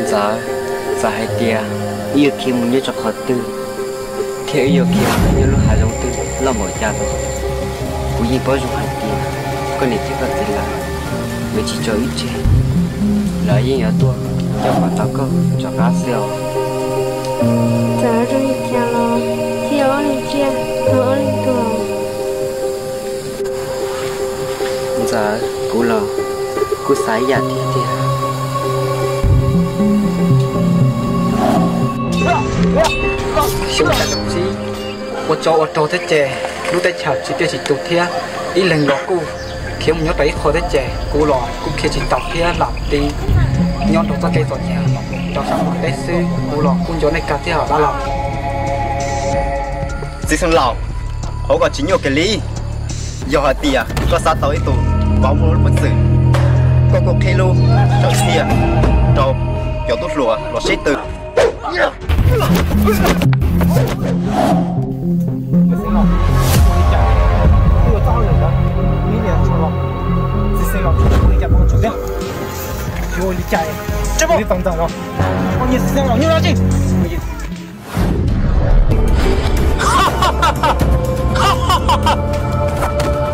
Ntxawm, txawm hais tias wb yuav khiav mus nyob rau qhov twg, thiab wb yuav khiav mus nyob lub hav zoov twg loj npaum cas los, kuv yeej paub zoo hais tias koj niam thiab koj txiv lawv yuav tsis tso wb tseg. Lawv yeej yuav tuaj nco kom tau koj rov qab xwb os. Ntxawm, zoo li cas los thiaj ob leeg tsiaj tau ob leeg tuag? Ntxawm, kuv los kuj xav ib yam thiab tiag. Xyoo xya caum tsib, ua tsov ua rog thiab ces lub teb chaws tsis tiaj tsis tus thiab, ib leeg los kuj khiav mus nyob rau ib qho thiab ces kuv los kuj khiav tsis tau thiab lam ti nyob rau txoj kev txom nyem rau sab Nplog teb xwb. Kuv los kuj nco nej kawg thiab os dab laug. Txiv xeev laus, hauv koj tsis nyuaj kiag li. Yog hais tias koj xav tau ib tug vauv muaj lub peev xwm, koj kuj qhib lub sawm txhiaj rau cov tub hluas los sib tw.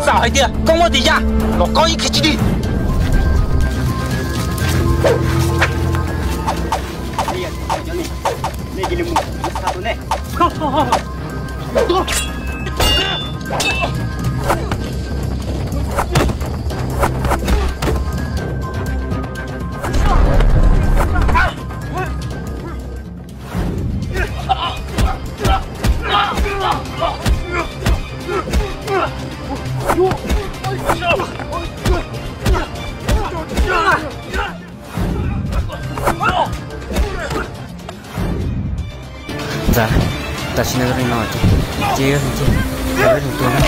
Txawm hais tias koj muaj tis yaj los koj yeej khiav tsis dim. Ntxawm, tam sim no li no ces, ces wb tus tuag na.